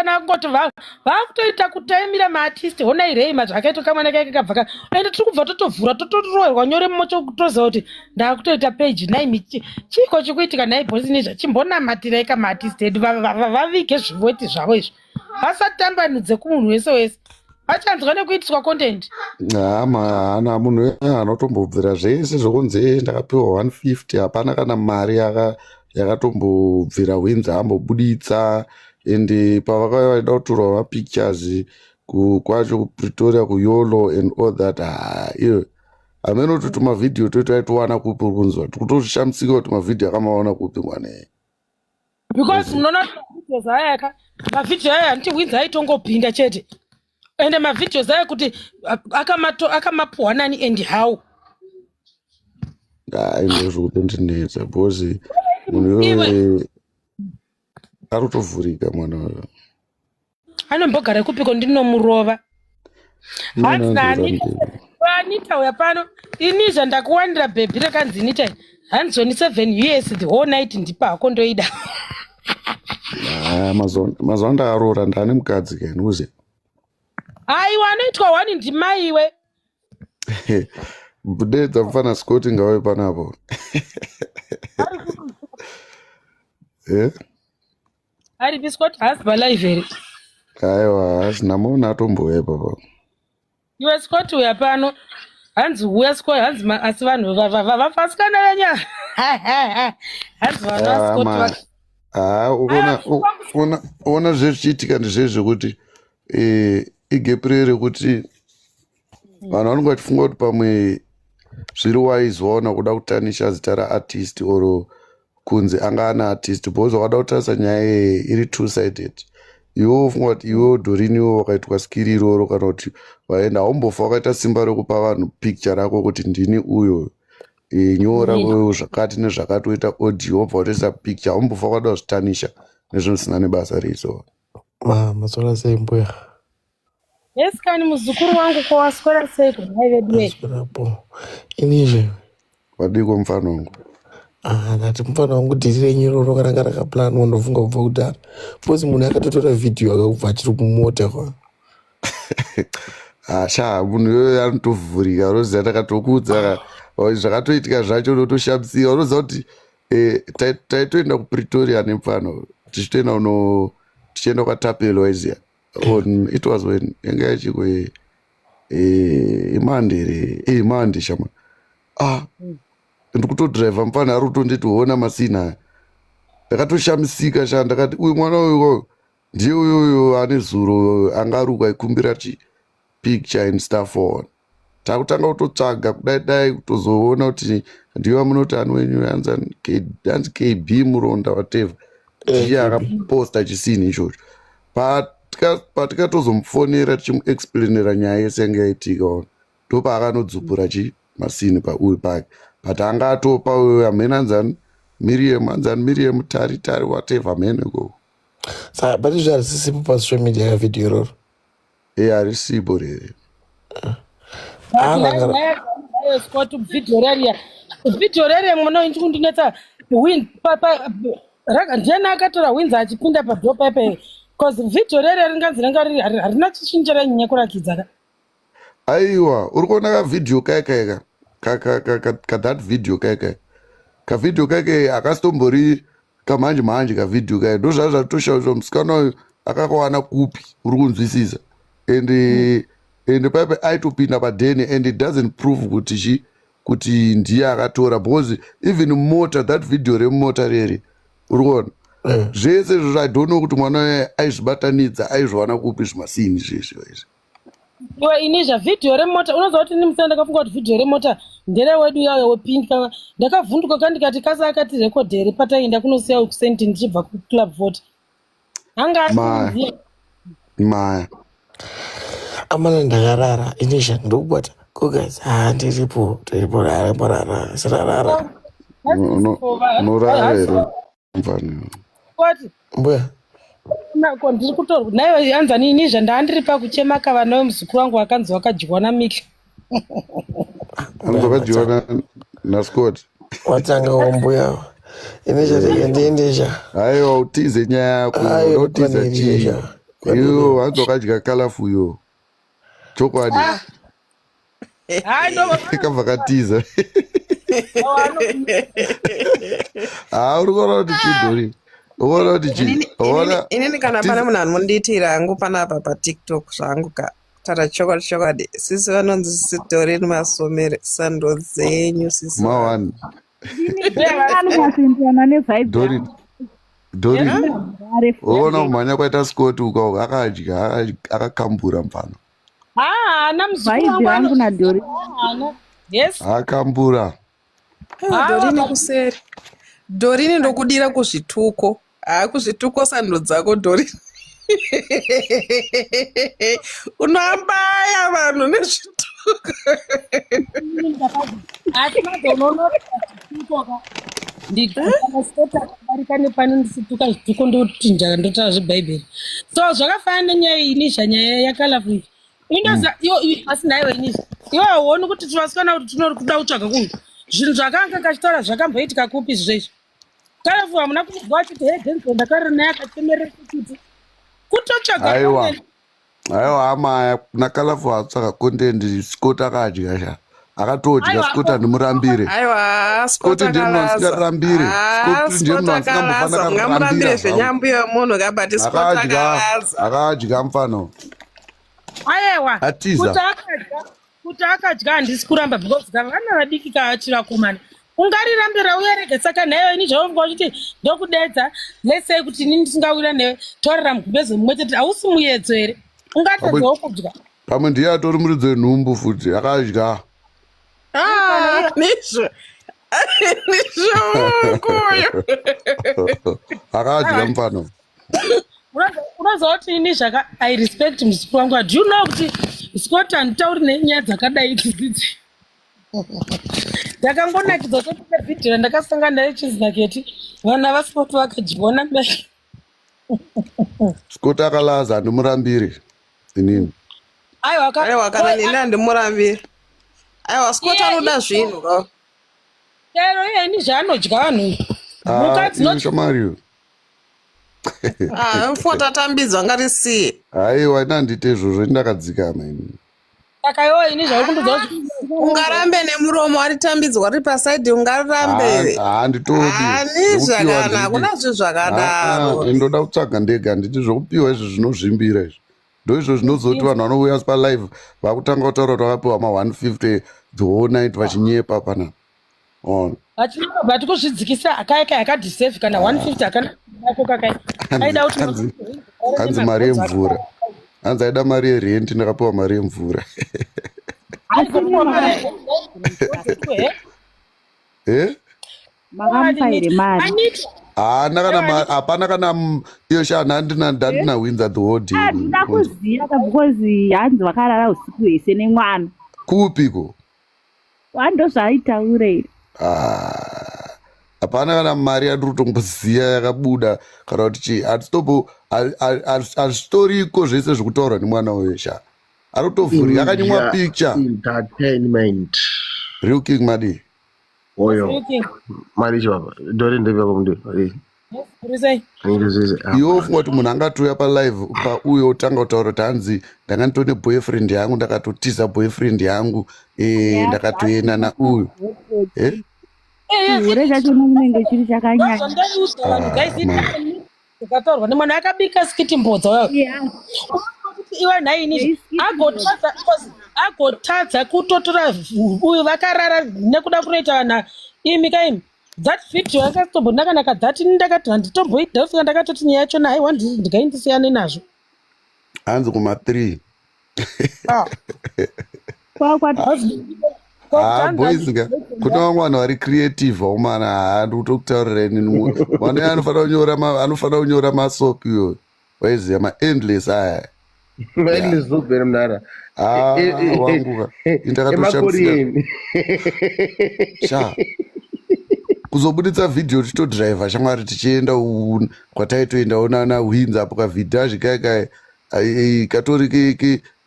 vasikana kungoti vakutoita kutaimira maartist. Honai rei mazvakaitwa kamwana kake kabva ka ende tiri kubva totovhura, totoroerwa nyore mumocho, toziva kuti ndakutoita page nai. Chiiko chikuitika nhai bosi? Nezva chimbonamatirai kamaartist edu, vavige zvivoti zvavo izvi, vasatambanudze kumunhu wese wese vachanzwa nekuitiswa content. Hama, haana munhu anotombobvira zvese zvokunzi ndakapiwa 150. Hapana kana mari yakatombobvira Winza ambobuditsa. Ende pavakauya vaida kutorwa mapictures kwacho kuPretoria, kuYolo and all that, ha, iyo hamene kuti tumavhidhiyo toito aitowana kupi. Uri kunzwa, tikutozvishamisika kuti mavhidhiyo akamaona kupi mwana. Because munoona kuti mavideos aya ka, mavhidhiyo aya handiti Winza aitongopinda chete. Ende mavideos aya kuti akamapuhwa nani and how? Hai, ndozvokutondinetsa because munhu iyoyo ari kutovhurika mwana uyo. Anombogara kupiko? Ndinomurova. Hanzi naAnita, Anita uya pano. Inizva ndakuwanira bhebhi rekanzi Nita, hanzoni 7 US the whole night, ndipako ndoida. Mazuva ndakaroora, ndaane mukadzi kaini uze. Aiwa, anoitwa wani ndimaiwe. Budedza mufana Scott ngauye panapo. Aripi Scott? Haasi palive here? Aiwa, haasi, namuona atombouya ipapa. Iwe Scott, uya pano. Hanzi uya Scott, hanzi asi vanhu vafasikana venya, hanzi vanhu vaScott. Ha, uona zvezvichiitika ndezvezvekuti igap rekuti vanhu vanonge vachifunga kuti pamwe zviri wise waona kuda kutanisha zita raartist or kunzi anga ana artist, because wakada kutarisa nyaya iyi iri two sided. Iwe wofunga kuti iwe Dorini, iwe wakaitwa skiri iroro, kana kuti waenda, haumbofa wakaita simba rekupa vanhu picture rako kuti ndini uyo. Nyora zvakati nezvakati, woita audio, wobva watoisa picture. Haumbofa wakada kuzvitanisha nezvinhu zvisina nebasa reso. Maswera sei, mbuya? Yes kani, muzukuru wangu, ko waswera sei kudai vedu? Aswerapo inizve. Wadiko mufana wangu? Ah, ndati mufana wangu, dhiri renyu iroro karanga rakaplanwa, ndofunga kubva kudhara, because munhu akatotora vhidhiyo akakubva achiri mumota kwa. Asha, munhu iyoyo anotovhurika. Unoziva, ndakatokuudza zvakatoitika zvacho, unotoshamisika. Unoziva kuti taitoenda kuPretoria nemufano, tichitoenda uno, tichienda kwaTapelo, waiziya. On it was when yanga yachiko iMonday re, Monday shama. Ah, ndikutodhiraivha, mufana ari kutonditi hona masina aya. Ndakatoshamisika sha, ndakati uyu mwana uyu ndiye uyoyo ane zuro anga ari uko aikumbira chi picture and stuff on. Takutanga kutotsvaga kudai dai, kutozoona kuti ndiyo amunoti ani wenyu, hanzi KB Muronda, whatever, ndiye akaposta chisini ichocho. Patikatozomufonera tichimuexplainera nyaya yese yanga yaitika, ona ndopaakanodzupura chi masini pauyu pake, but anga atopa uyu hamene anzani Miriam, anzani Miriam Tari Tari, whatever, hamene ikoko. Saka but izvi harisisipo pasocial media kavhidhiyo iroro? E, harisipo rere. Scott, vhidhiyo rariya, vhidhiyo rariya, mwana indi kundinetsa win ndiani akatora Winza achipinda padhoo paipai? Because vhidhiyo rariya ringanzi ranga riri harina chichinja ranyanya kurakidza ka. Aiwa, uri kuona kavhidhiyo kaya kaya kathat vhidhiyo kaya kaya, kavhidhiyo kaya kaya akasitombori kamhanje mhanje. Kavhidhiyo kaya ndo zvazvo zvatoshaiswa, musikana uyu akakawana kupi? Uri kunzwisisa? And paipe aitopinda padheni, and it doesn't prove kuti chi kuti ndiye akatora, because even mota, that video remumota rere, uri kuona zvese izvozvo. I don't know kuti mwana uyu aizvibatanidza, aizviwana kupi zvimasini zveshe izvi. Iwe inizva, vhidhiyo remota, unoziva kuti ini musana ndakafunga kuti vhidhiyo remota nderewedu yayo wepink. Ndakavhunduka kandikati kasa akati rekodhere pataienda kunosiya kusenti ndichibva kuClub 40 anga asinziye. Maya. Amana, ndakarara inisha, ndokubata ko guys. Ha, ndiripo, ndiripo, rara rara sirarara. Unorara here mfana? Kwati Mbuya. Nako ndiri kutorwa naiwe, anzani inizva ndaandiri pakuchema kava nawe muzukuru wangu akanzi wakadyiwa naMiki. Anzi wakadyiwa naScott. Watangawo mbuya, inisha, rege ndiendesha. Aiwa, utize nyaya yako. Aiwa. Unotiza chii? Kwaneirisha. Iyo hanzi wakadya colorful yo. Chokwadi. Ah. Hayi ndo Kabva katiza. Ah, uri kuona kuti chidhori. Uona kuti chi. Uona Inini kana pane munhu anondiitira hangu panapa paTikTok zvangu ka kutaura chokwadi chokwadi sisi vanonzi sisi Doreen Masomere sando dzenyu sisi ma vangu. one. Anonyatsoenderana nevibe Doreen. yangu. Doreen. Harare Uona futi. kumhanya kwaita Scott uko akadya akakambura mfana. Haana muzukuru Vibe wangu yangu naDoreen. Haana. Yes. Akambura. Aiwa Hawa Doreen kuseri. Doreen ndokudira kuzvituko. Haa kuzvituko sando dzako Doreen. Unoambaya vanhu nezvituko. Asi mazononoka ndikana akadarika nepano ndisituka zvituko ndochinja ndotaura zvebhaibheri. So zvakafanana nenyaya iyi Nisha, nyaya yaColorful. Indoza iyo asi nhaiwe Nisha. Iwe hauoni kuti tivasikana kuti tinoda kutsvaga kunhu. Zvinhu zvakanga kachitaura zvakamboitika kupi zvezvo. Colorful hamuna kunzwa achiti hey Denzel ndakarara naye akachemerera kuti kutotsvaga Aiwa. content. Aiwa hama kuna Colorful atsvaka content Scott akadya sha. Akatodya Aiwa. Scott andimurambire. Aiwa Scott Scott ndiye munhu akalaza. asingarambire. Haa Scott ndiye Scott munhu asingambofana akalaza. karambira Ungamurambire zvangu. zvenyambuyo yemunhu ka but Scott Akadya, akalaza. akadya mfano. Aiwa. Atiza. Kuti akadya, kuti akadya handisi kuramba because vana vadiki kaachiri vakomana. Ungarirambira uye rege saka nhaiwe ini zvaunga uchiti ndokudedza let's say kuti inini ndisingawira newe torera mugumbeze mumwe chete hausi muyedzo here? Ungatadzawo kudya. Pamwe ndiye atori muridzi wenhumbu futi akadya. Ah, nizvo. Nizvo kuyo. Akadya mfano. Unoziva kuti ini zvaka I respect muzukuru wangu. Do you know kuti Scott handitauri nenyaya dzakadai idzi dzidzi. Ndakangonakidzwa totoka vhidhiyo randakasangana naye chizinaketi vana vaScott vakadyiwa namai. Scott akalaza handimurambire inini. Aiwa ka Aiwa kana nini handimurambire. Aiwa Scott Iye- anoda zvinhu ka. Chero iye ini zvaanodya vanhu. Ah, Mukadzi ini not shamwari. Ah, mfuwa tatambidzwa ngarisiye. Aiwa ini handite izvozvo ini ndakadzikama ini. Saka iwe ini zvauri kundudza kuti Ungarambe nemuromo waritambidzwa riri pasaidhi ungarambe. Handitodi. Hani Zvekupiwa zvakana handidi. hakuna zvinhu zvakadaro. Ah, ndoda kutsvaga ndega handiti zvokupiwa izvi zvinozvimbira izvi. Ndoizvo zvinozoti vanhu vanouya palive vakutanga kutaura kuti vakapiwa ma150 the whole night vachinyepa panapa. Ona. Vachinyepa but kuzvidzikisa akai kai akadeserve kana 150 akana ako kakai. Aida kuti Hanzi mari yemvura. Hanzi aida mari yerenti ndakapiwa mari yemvura. Eh? Makamupa here mari? Haana kana hapana kana iyo sha handina ndandina winza the whole day. Handina kuziva ka because hanzi vakarara usiku hwese nemwana. Kupiko? Wando zvaaitaura here? Ah, hapana kana mari yandiri kutomboziva yakabuda kana kuti chii hatitobo hazvitoriko zvese zvekutaurwa nemwana uyo sha ari kutovhurika akanyimwa picture. Entertainment. Real King madi. Oyo. Mari chibaba. Dori ndebeko mndu. Kurisei? Iwe ufunga kuti munhu angatouya palive pauyo otanga kutaura kuti hanzi ndanga nditone boyfriend yangu ndakatotiza boyfriend yangu ndakatoenda nauyu eh? Chihure chacho chinenge chiri chakanyanya. Zvandaiudza vanhu guys Ah, man. zvakataurwa nemwana akabika skiti mbodza wayo. Kuti iwe nhaini Iskiti agotadza kutotora uyu vakarara nekuda kunoita vanhu imi kaimi. That video yakatombonaka that ini ndakati handitomboida saka ndakatoti nyaya yachona haiwa ndingaindisiyane nazvo. Hanzi kuma3. Kwa Ah, boys nga kune vamwe vanhu vari creative vaumana handi kutokutaurira inini mwana anofanira kunyora anofanira kunyora masoap iyoyo waiziva maendless aya. Endless soap here mnara. Ah, wangu indakatoshamisika Emakorean. sha kuzobuditsa vhidhiyo tichitodhiraivha shamwari tichienda kwataitoendawo nawinzi apo kavhidhazhi kai kai katori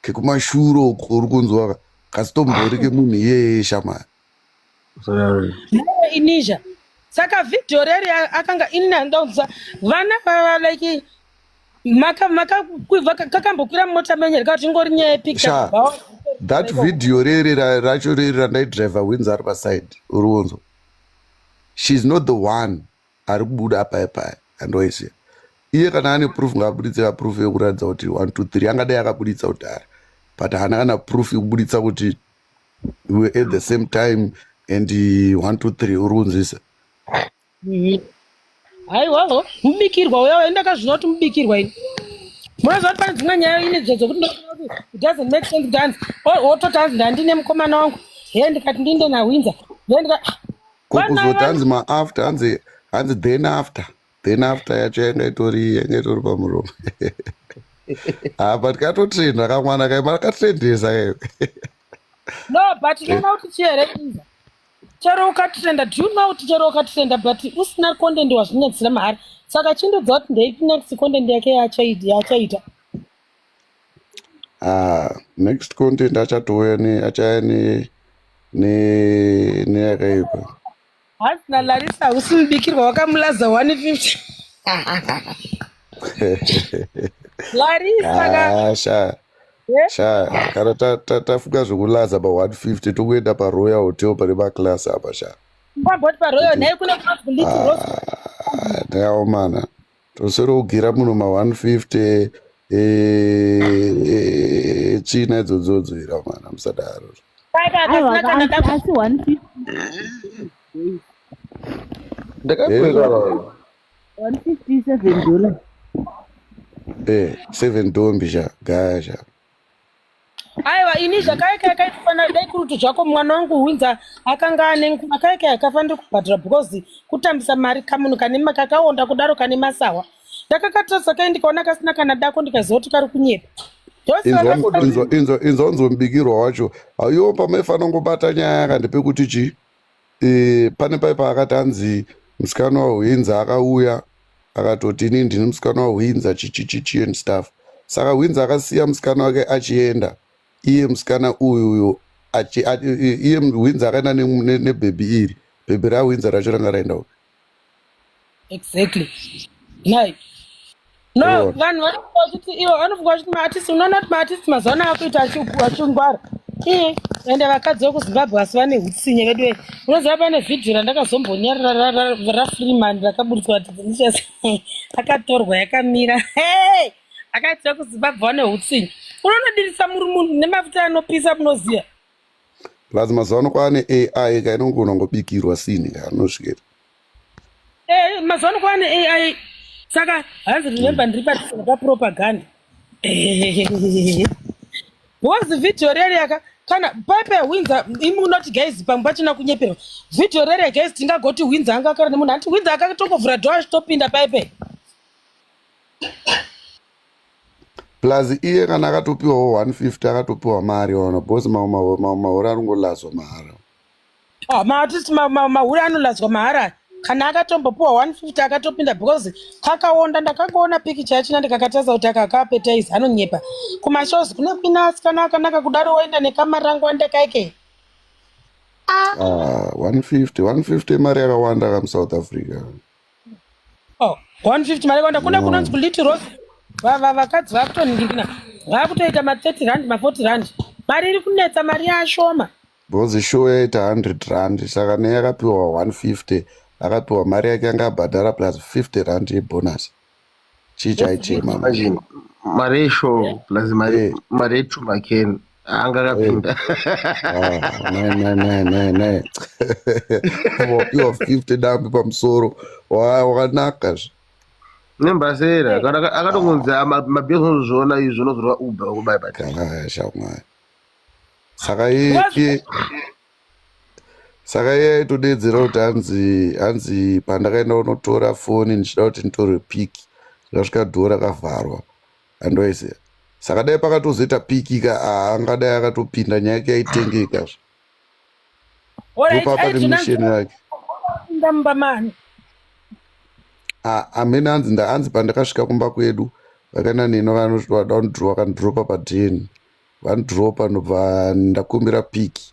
kekumashure uko uri kunzwa kasitombori kemunhu iyeye shamwari. Naye Inizha saka vhidhiyo reri akanga ini handaudza vana vava like Maka maka kakambokwira mota menye here kana kuti ingori nyaya yepicture Sha, kubva that video rere racho rere randaidriver wins ari paside uri kunzwa she's not the one ari kubuda paya paya andoisiya iye kana ane proof ngaabuditse ka proof yekuratidza kuti 1 2 3 angadai akabuditsa kudhara but haana kana proof yekubuditsa kuti we were at the same time and 1 2 3 uri kunzwisa. Haiwawo mubikirwa uya uya ndakazvina kuti mubikirwa ini. Munoziva kuti pane dzimwe nyaya ini dzo dzekuti ndoona kuti it doesn't make sense kuti hanzi wototi hanzi ndandine mukomana wangu he ndikati ndinde nawinza he ndika Ko vana kuzoti vana hanzi maafter hanzi hanzi then after then after yacho yanga itori yanga itori pamuromo. Ah, but katotrenda kamwana kaima katrendesa kayo. No, but unoona kuti chii here Winza? Chero ukatrenda, do you know kuti chero ukatrenda but usina content wazvinyadzisira mahara. Saka chindodza kuti ndeipi next content yake yaachaita. Ah, next content achatouya ne achaya ne ne neyakaipa. Hanzi naLarisa hausi mubikirwa wakamulaza 150. Larisa ka. Ah, sha Eh? sha kana tafuka zvekulaza pa 150 tokuenda paroyal hotel pane maclass apa sha. Kwamboti paroyal Kuti nhai kune kunonzi kuLittle Rose. ah, ndaomana toswera kugira munhu ma 150 tsvina idzodzodzo ira mana musadaro. Saka Aiwa akasina kana asi dako. asi 150 Ndakapfeka baba. $157. 7 dombi sha gaya sha. Aiwa ini zvakaika yakaitofana dai kuri kuti zvako mwana wangu Winza akanga ane nguva kaika yakafanira kubhadhara because kutambisa mari kamunhu kane kakaonda kudaro kane masawa. Ndakakatarisa kai ndikaona kasina kana dako ndikaziva kuti kari kunyepa. Inzwa inzwa inzwa inzwa unzwa mubikirwa wacho. Iwo pamaifanira kungobata nyaya yaka ndepekuti chi pane pai paakati hanzi musikana waHwinza akauya akatoti ini ndini musikana waHwinza chichichichi and stuff. Saka Hwinza akasiya musikana wake achienda iye musikana uyu uyu iye Hwinza akaenda nebhebhi iri bhebhi raHwinza racho ranga raenda upi? Exactly. Nhai. No, Yona. vanhu vanofunga kuti ivo vanofunga kuti maartist, unoona kuti maartist mazuva ano akuita achingwara. Iye, ende vakadzi vekuZimbabwe asi vane hutsinye vedu ve. Unoziva pane vhidhiyo randakazombonyarara raFreeman rakaburitswa kuti Delicious akatorwa yakamira. Hey! Akadzi vekuZimbabwe vane hutsinye. Unonodirisa muri munhu nemafuta anopisa munoziva. Plus mazuva ano kwaane AI ka inongona kungobikirwa sini ka anosvikira. Mazuva ano kwaane AI saka hanzi remember ndiri patisana papropaganda. Because video rere yaka kana paipa yahwinza imi unoti guys pamwe pachina kunyeperwa. Video rere guys tingagoti hwinza anga akara nemunhu hanti hwinza akatongovhura door achitopinda paipa. Plus iye kana akatopiwawo 150 akatopiwa mari ona because mahure arongolazwa mahara. Oh, maartist mahure anolazwa mahara kana akatombopiwa 150 akatopinda because kakaonda ndakangoona pikicha yachina ndikakatarisa kuti akakaapetize anonyepa kumashows kune kuina asikana akanaka kudaro waenda nekamarango andakaike. Ah, 150 150 mari yakawanda ka muSouth Africa. Oh, 150 mari yakawanda kune kunonzi kuLittle Rose vakadzi vakutoningirina vakutoita ma 30 rand ma 40 rand mari iri kunetsa mari yashoma. Because show yaita 100 rand saka ne akapiwa 150 akapiwa mari yake anga abhadhara plus 50 rand yebonus. Chii chaichema? Imagine mari yeshow plus mari mari yetumaken anga akapinda. Ah, nai nai nai nai nai wapiwa 50 dambi pamusoro wakanaka zve. Nembasera kana akatongonzi mabhizi unozviona izvi unozorwa Uber kubaya bata. Kana shamwari saka iye saka iye aitodedzera kuti hanzi hanzi pandakaenda kunotora foni ndichida kuti nditore piki ndikasvika dhoo rakavharwa andoiziva saka dai pakatozoita piki ka angadai akatopinda nyaya yake yaitengeka zve. Alright, ndopapa aiti nemisheni yake. Pinda mumba mani? Amene hanzi hanzi pandakasvika kumba kwedu vakaenda neni vakandidropa padheni vandidropa ndobva ndakumbira piki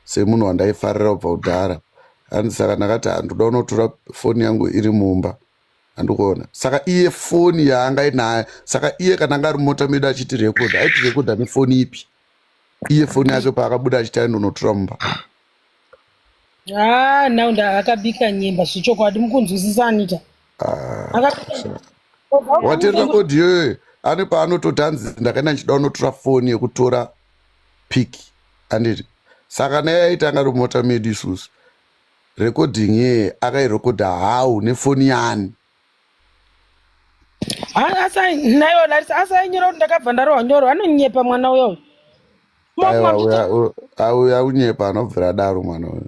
semunhu wandaifarira kubva kudhara hanzi saka ndakati handoda unotora foni yangu iri mumba. Andikuona. Saka iye foni yaanga inayo, saka iye kana anga ari mumota medu achiti rekodha, aiti rekodha nefoni ipi? Iye foni yake paakabuda achiti aindonotora mumba. Ah, now akabika nyemba zvechokwadi mukunzwisisa Anita. Ah, Akabika. Waterera audio iyoyo ane paanototi hanzi ndakaenda ndichida kunotora foni yekutora pic anditi saka naye aiti anga ari mumota medu isusu recording yeye akairekodha how nefoni yani Naiwo Larisa asainyora kuti ndakabva ndarohwa nyoro anonyepa mwana uyo. Aiwa auya unyepa anobvira adaro mwana uyo.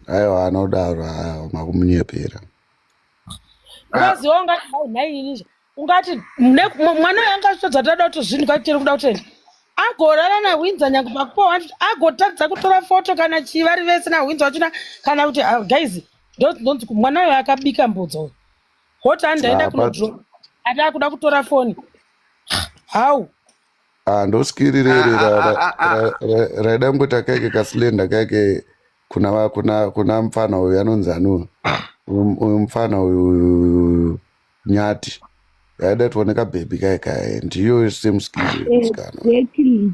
Aiwa anodaro aiwa makumunyepera. Unoziva ungati nhai ini ungati mwana uyo anga achitodza tada kuti zvinhu kwatiri kuda kutenda agorara nahwinza nyange pakupa wani agotadza kutora foto kana chii vari vese nahwinza wachona kana kuti ah, guys ndonzi mwana uyo akabika mbudzo uyu hoti ani ndaenda Ah, kunodro ati akuda kutora foni how Ah, ndoskiri rere Ah, ah, ah, ah, raida kungoita kaike kaslender kaike kuna kuna kuna mupfana uyu anonzi ani uyu uyu mupfana uyu uyu nyati yaida tione kabhebhi kai kai ndiyo same skill yemusikana Exactly.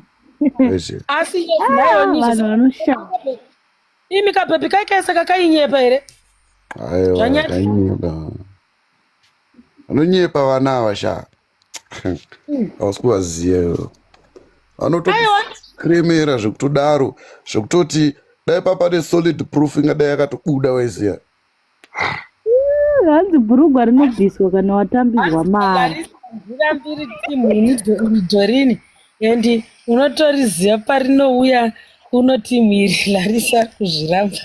wese asi yes Ah, nayo vanhu vanoshaya. imi kabhebhi kaike saka kainyepa here aiwa Zvanyati. kainyepa anonyepa vana ava sha hausi kuvaziva ivo vanotokremera zvekutodaro zvekutoti dai papane solid proof ingadai yakatobuda waiziva Hanzi bhurugwa rinobviswa kana watambidzwa mari. Zvirambiri timu ini Dorini and unotoriziva parinouya uno timu iri Larisa kuzviramba.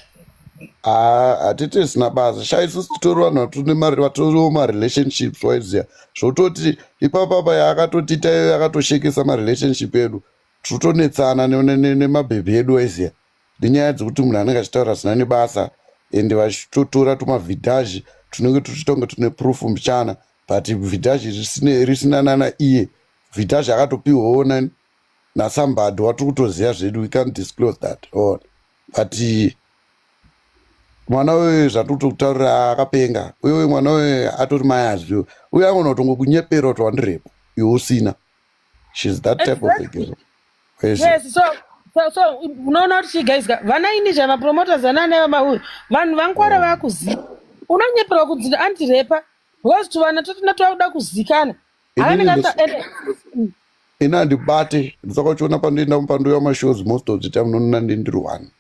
Ah, hatiti zvisina basa sha isusu titori vanhu vatone mari vatoriwo marelationships waiziva zvototi ipapapa yaakatotiita iyo yakatoshekesa marelationship edu tinotonetsana nemabhebhi edu waiziva nenyaya dzekuti munhu anenge achitaura zvisina nebasa ende vachitotora tumavhidhaji tunenge tuchiita kunge tune proof mbichana but vhidhaji risina nana iye vhidhaji akatopiwawo nasambody watiri kutoziva zvedu we can't disclose that on but mwana uyu zvatiri kutokutaurira akapenga uye mwana uyu atori mai azviyo uye angona kutongokunyepera kuti wandirepa iwe usina shes that type of a girl Wese. Yes, so unoona kuti chii guys ka vana ini zva mapromoters ana ana uyu vanhu vangwara vakuziva unonyeperwa kunzi andirepa because tuvana totina twakuda kuzikana Inini Havanenge ata- ini handibate ndisaka uchiona pandoenda pandoya mashows most of the time unoona ndindiri one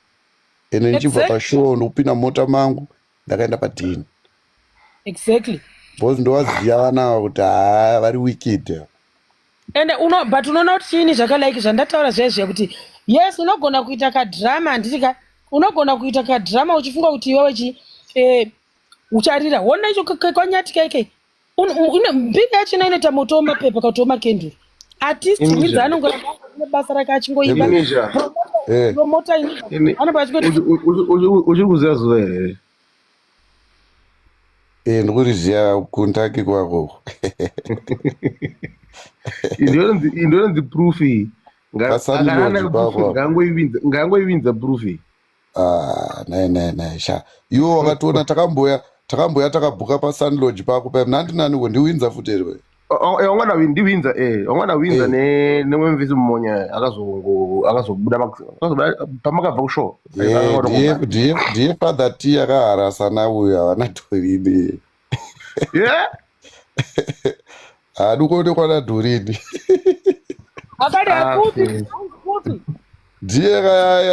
ende ndichibva pashow ndokupinda mota mangu ndakaenda padhini because ndovaziva vana ava kuti haa vari wicked ende uno but unoona kuti chiini zvakalike zvandataura zviya zviya kuti yes unogona kuita kadrama handiti ka unogona kuita kadrama uchifunga kuti iwewe chi ucharira hona icho kwanyati kaike mbiri yacho inoita moto wemapepa kana kuti wemakenduru artist Inja. winza anongoramba basa rake achingoimba Inja. Promota anobva achingoti Uchiri kuziva zuva here? Ndikuriziva kundaki kwako. Ndinonzi proof iyi. Pasanilodge kwako. Ngangoivinza proof iyi. Ah, nai nai nai sha iwo wakatoona takamboya takabhuka pasunlodge pako paya mnandi naniko ndiwinza futi here we? Wangwana ndiwinza wangwana winza nemwe mvisi mumonya akazobuda pamakabva kushow. Ndiye Father T akaharasa nauyo havana Dhorini. Haadi kuonekwa naDhorini. Akati Ah, akupi okay. kupi Ndiye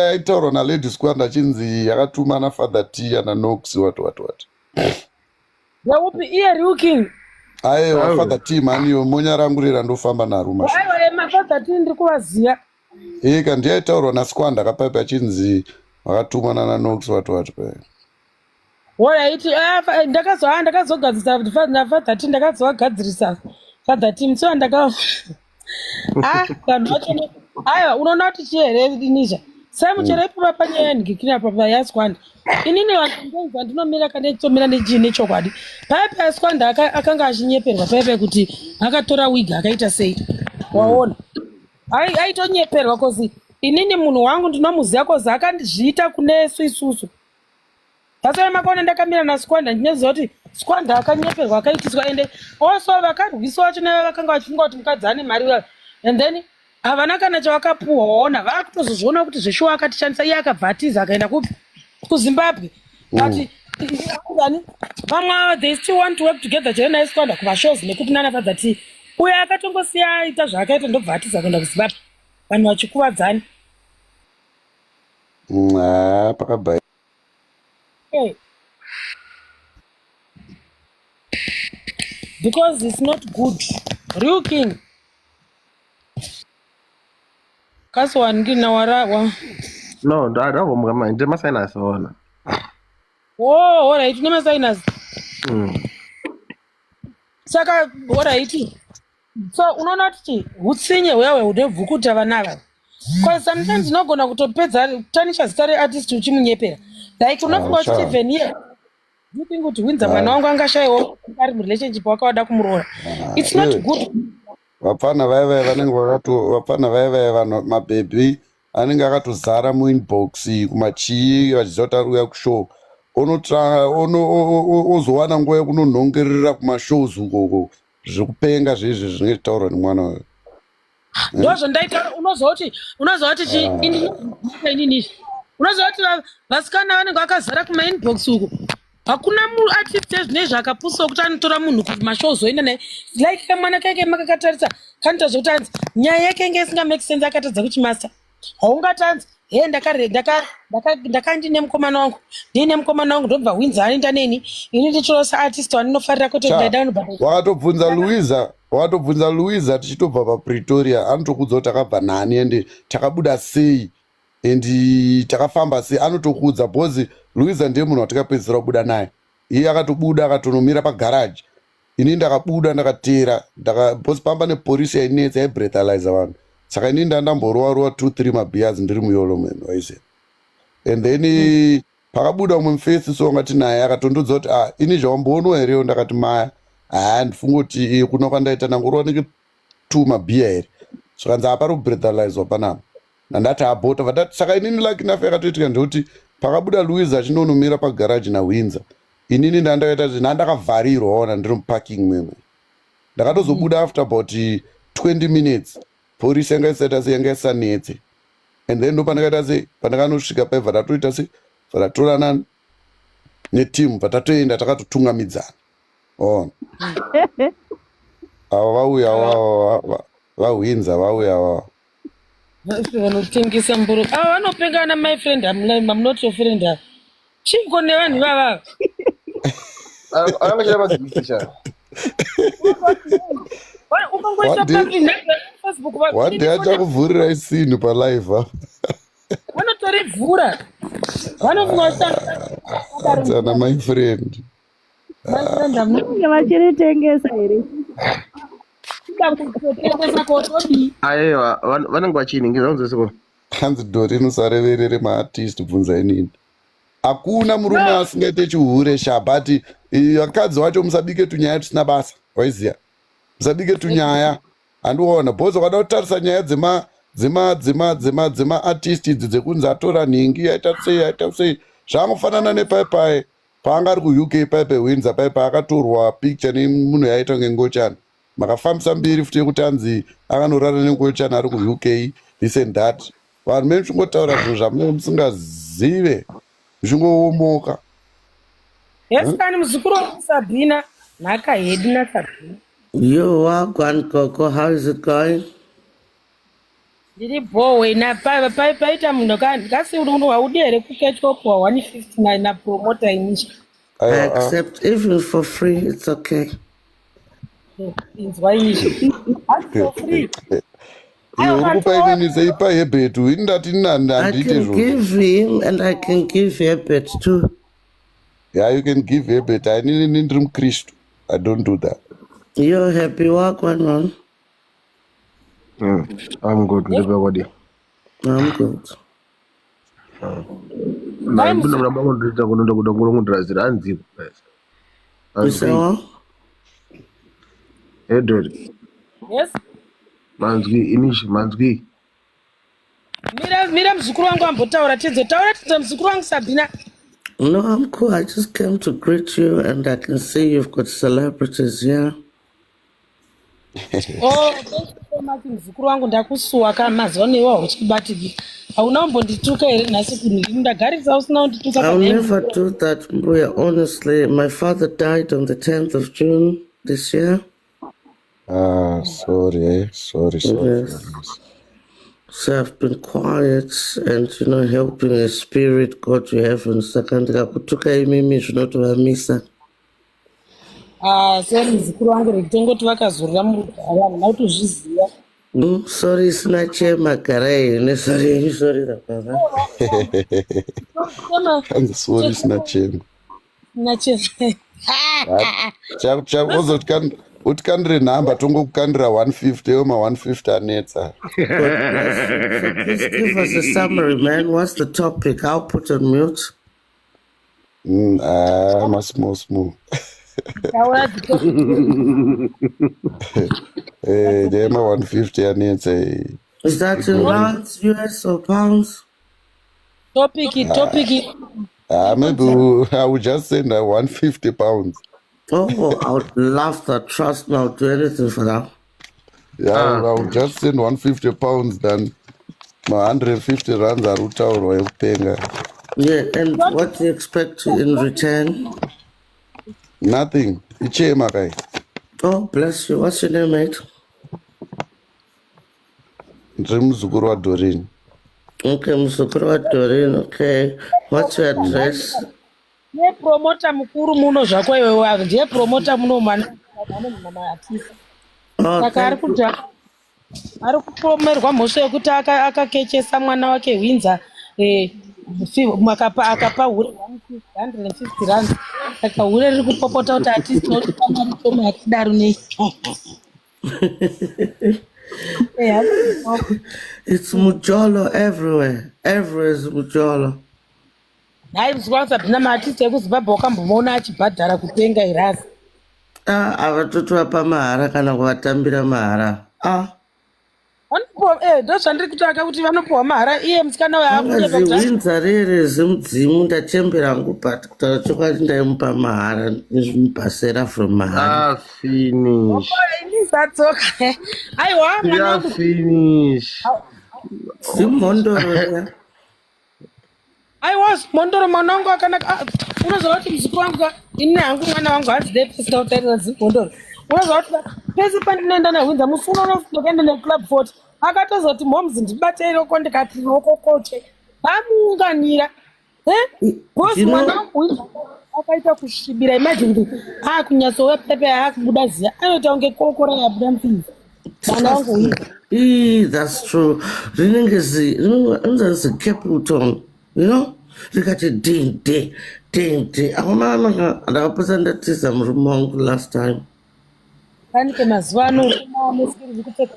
aitaurwa nalady Squanda achinzi yakatuma naFather T ana Nox wati wati wati. Ndeupi iye Real King? Aiwa. Aiwa. Father T maniyo monya rangu rera ndofamba naro mashu. Aiwa, maFather T ndiri kuvaziva. Eka ndiye aitaurwa naSquanda kapaipi achinzi vakatumwa nana Nox wati wati paya. Alright, ndakazogadzirisa naFather T ndakazovagadzirisa Father T musi wandaka vanhu vacho aiwa unoona kuti chii here Nisha samuchero ipapa panyaya yanhikikira papa yaSquanda inini vanhu vandinomira kana nditomira nechii nechokwadi paya paya Squanda akanga achinyeperwa paya paya kuti akatora wig akaita sei waona aitonyeperwa cause inini munhu wangu ndinomuziva cause akandizviita kunesu isusu. Pasai makaona ndakamira naSquanda ndinoziva kuti Squanda akanyeperwa akaitiswa ende also vakarwiswa vacho naiva vakanga vachifunga kuti mukadzi ane mari uya and then havana kana chavakapuhwa waona vakutozozviona kuti zveshuwa akatishandisa iye akabva atiza akaenda kupi kuzimbabwe but ani vamwe ava they still want to work together chero naye Squanda kumashows nekuti nana fadza tii uyo akatongosiya aita zvaakaita ndobva atiza kuenda kuzimbabwe vanhu vachikuvadzana. Haa pakabva Hey. Because it's not good. Real king. Kasi wandina wara wa. No, ndavomuka manje ndine masinus ona. Oh, all right, une masinus. Saka all right. So unoona kuti hutsinye huya hwehunebvukuta vana ava. Because sometimes unogona kutopedza kutanisha zita reartist uchimunyepera. Like unofunga kuti sure. Steven here do you think kuti Winza mwana wangu angashayiwa ari murelationship wakawada kumuroora? It's not iwe. good. Vapfana vaya vaya vanenge vakato vapfana vaya vaya vanhu mabhebhi anenge akatozara muinbox kumachii vachiziva kuti ari kuuya kushow onotra ono ozowana nguva yekunonhongerera kumashows ukoko zvekupenga zvezvi zvinenge zvitaurwa nemwana uyo. Ndozvandaitaura unoziva kuti unoziva kuti chi inini izvi unoziva kuti vasikana vanenge vakazara kumainbox uku hakuna muartist ezvinezvi akapusa kuti anotora munhu kumashows oenda naye like kamwana kake makakatarisa kanoita zvekuti anzi nyaya yake inge isinga make sense akatadza kuchimaster haungati anzi he ndakandine mukomana wangu ndiine mukomana wangu ndobva winza anoenda neni ini ndichiro saartist wandinofarira kwete Cha, ndaida unobhadhara wakatobvunza Louisa, wakatobvunza Louisa tichitobva paPretoria, anotokuudza kuti takabva nani ende takabuda sei and takafamba sei, anotokuudza because Louisa ndiye munhu watikapedzisira kubuda naye. Iye akatobuda akatonomira pagaraji. Ini ndakabuda ndakateera, ndaka because pamba nepolisi yainetsa yaibreathalyzer vanhu. Saka ini ndandamborova rova 2 3 mabeers ndiri muyolo man, waiziva. And then pakabuda umwe mufesi so wanga tinaye akatondudza kuti ah ini zvawamboonwa here ndakati maya haa ndifunga kuti kuno kwandaita ndangorova neke two mabhiya here zvikanzi hapari kubreathalizwa panapa ndandati abota vatati saka inini lucky enough yakatoitika ndekuti pakabuda louise achinonomira pagaraji nawinza inini ndandakaita kuti ndandakavharirwa ona ndiri muparking meme ndakatozobuda after about 20 minutes polisi yanga isaita se yanga isanetse and then ndopandakaita se pandakanosvika paibva tatoita se bva tatorana netimu bva tatoenda takatotungamidzana ona ava vauya ava vahwinza vauya ava vanotengesa mburu ava vanopengana my friend I'm not your friend ava chiko nevanhu ivavava Anenge achida magifti cha. ukangoisa One day- public facebook one day achakuvhurirai sinhu palive apa vanotorivhura vanofunga anzana my friend my friend I'm not Vanenge vachiritengesa here? kutotengesa kotodii Aiwa, vanenge vachiningiza vanzwe seko. hanzi dori musareverere maartist bvunza inini hakuna murume asingaite chihure sha but vakadzi vacho musabike tunyaya tusina basa waiziya musabike tunyaya handiona bhozi wakada kutarisa nyaya dzema dzema dzema dzema dzemaartist idzi dzekunzi atora nhingi aita sei aita sei zvangofanana nepaipai paanga ari kuUK paipe windsor paipai akatorwa picture nemunhu yaita kunge ngochani makafambisa mbiri futi yekuti anzi akanorara nengochani ari kuUK this and that vanhu mene muchingotaura zvinhu zvamunenge musingazive muchingoomoka yes kani muzukuru wangu Sabina nhaka yedu naSabina Yo, wagwan Coco, how is it going? ndiri bho wena paita munhu kasi haudi here kuketwa puwa 150 napromota inisha I aiwa ah. accept even for free, it's okay. inzwa inisha for free iwe uri kupa inini seipa hebetu ini ndati I handiite can izvozvo give him and I can give Herbert too. yeah you can give hebet inini ndiri mukristu i don't do that You're happy, wagwan man. I'm good. Ndipakodi. I'm good. Mai Ndina muramba kundiita kunoda kuda kunondirazira hanziko. You say Hanzwi. what? Hey Dori. yes Manzwi inishi manzwi. mira mira muzukuru wangu ambotaura tidzo taura tidzo muzukuru wangu Sabina. No, I'm cool. I just came to greet you, and I can see you've got celebrities here. Oh, thank you so much muzukuru wangu, ndakusuwa ka mazuva ano iwe hauchibatiki. Hauna kumbondituka here nhasi kunhiri? Ndagarisa usina kundituka. I'll Panhai. never do that, Mbuya. Honestly, my father died on the 10th of June this year. Ah, sorry, eh? Sorry, sorry. Yes. So I've been quiet and, helping a spirit go to heaven. Saka ndikakutuka imimi zvinotovamisa. Ah, sorry muzukuru wangu, rekutongoti vakazorora murugare, handina kutozviziva. Sorry isina chema, garai nesorry yenyu, sorry rababa. Chema. Hanzi sorry isina chema. Nachema. Utikandire nhamba tongokukandira 150 iwo ma150 anetsa. God bless you. So please give us a summary, man. What's the topic? I'll put on mute. Ah, masmall small. Taura the topic. Eh, ndema150 anetsa eh. Is that in rands, US or pounds? Topic, topic. Ah, maybe I will just send her £150. Oh, I would love that. Trust me, I'll do anything for that. Yeah, I will just send £150 than ma150 rands ari kutaurwa ekupenga. Yeah, and what do you expect in return? Nothing, ichema kai. Oh, bless you. What's your name, mate? Ndiri muzukuru waDorin. Okay, muzukuru waDorin. Okay. What's your address? Ndiye promoter mukuru muno zvako iwewe, ndiye promoter muno maartist. Oh, Saka ari thank you. kuti ari kupomerwa mhosva yekuti akakechesa mwana wake Hwinza, akapa hure R150. Saka hure riri kupopota kuti artist notipa mari shoma yakadaro nei. It's mujolo everywhere. Everywhere is mujolo. Nhai muzukuru wangu Sabhina, maartist ekuZimbabwe wakambomuona achibhadhara kutenga irasi? Ah, avatoti mahara kana kuvatambira mahara. Ah, Vanopiwa, ndo zvandiri kutsvaka kuti vanopiwa mahara. Iye musikana uyo akunyeba kuti Angazi rere zimudzimu, ndachembera hangu, but kutaura chokwadi ndaimupa mahara, nezvimubhasera from mahara. Ah, finish. Ini zatsoka, aiwa mwana Yeah, wangu. finish. Zimhondoro riya. Aiwa mondoro, mwana wangu akanaka. Ah, unoziva kuti muzukuru wangu ka, ini hangu mwana wangu hanzi dai pasina kutarira zimhondoro. Unoziva kuti pese pandinoenda naHwinza, musi unono ndakaenda neClub 40, akatozoti, "Moms, ndibatei roko." Ndikati, "Roko koche." Vamuunganira bosi. Mwana wangu Hwinza akaita kusvibira. Imagine kuti akunyatsowe pepe, akubuda ziya, anoita kunge kokora yabuda mupinzi, mwana wangu Hwinza. Ee, that's true. Rinenge zi rinonzi zicapleton, rikati ding de ding de. Akomana, ndakapotsa ndatiza murume wangu last time. Panike mazuva ano kupfeka,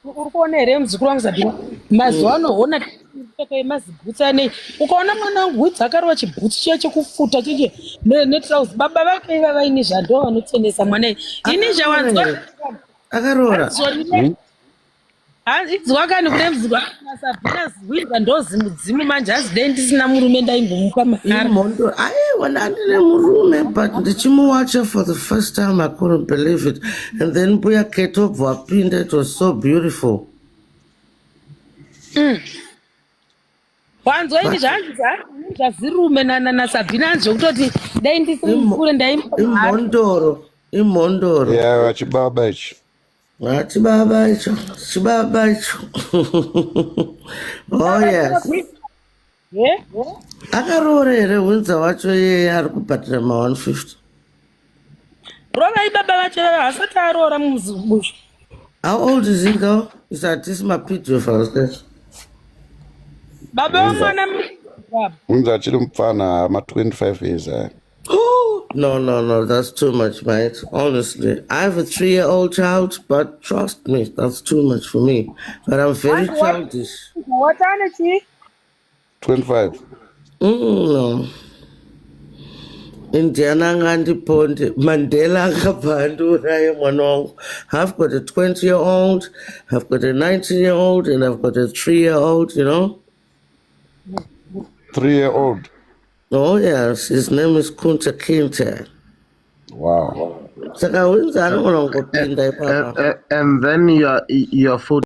uri kuona here muzukuru wangu Sabina? Mazuva ano hona kupfeka yemazibhutsi anei. Ukaona mwana wangu Hwidza akarova chibhutsi chiya chekufuta chiche netrauzi, baba vake iva vaine zvando vanotsenesa mwana iyi. Ini zvawanzwa. Akaroora? Idzwa kani kune muzukuru Sabina, Hwidza ndozimudzimu manje. Hanzi dei ndisina murume ndaimbomupa mahara. Imhondo. Aiwa, ndandine murume, but ndichimuwacha for the first time, I couldn't believe it. And then mbuya Keto obva wapinda. It was so beautiful. Wanzwa ini zvanzi zvazirume naSabhina, hanzi zvekutoti dai ndisiri mukuru ndaimupa mahara. Imhondoro, imhondoro. Ya, vachibaba ichi. Ah, chibaba icho, chibaba icho. Oh yes. Eh? Akaroora here Hwinza wacho iyeye ari kubhadhara ma150? Rovai baba vacho vava vasati aroora muzibushu. How old is he though? Is that this mapedophiles? Baba vamwana baba. Unzi achiri mupfana, ma25 years aya. No, that's too much, mate. Honestly, I have a 3-year-old child, but trust me, that's too much for me. But I'm very And what- childish. Watane chii? 25. No. Indiana angandiponde, Mandela akabva andiuraya mwana wangu. I've got a 20-year-old, I've got a 19-year-old, and I've got a 3-year-old, you know? 3 year old. Oh yes, his name is Kunta Kinte. Wow. Saka winzi anogona kungopinda ipapa. And then your food.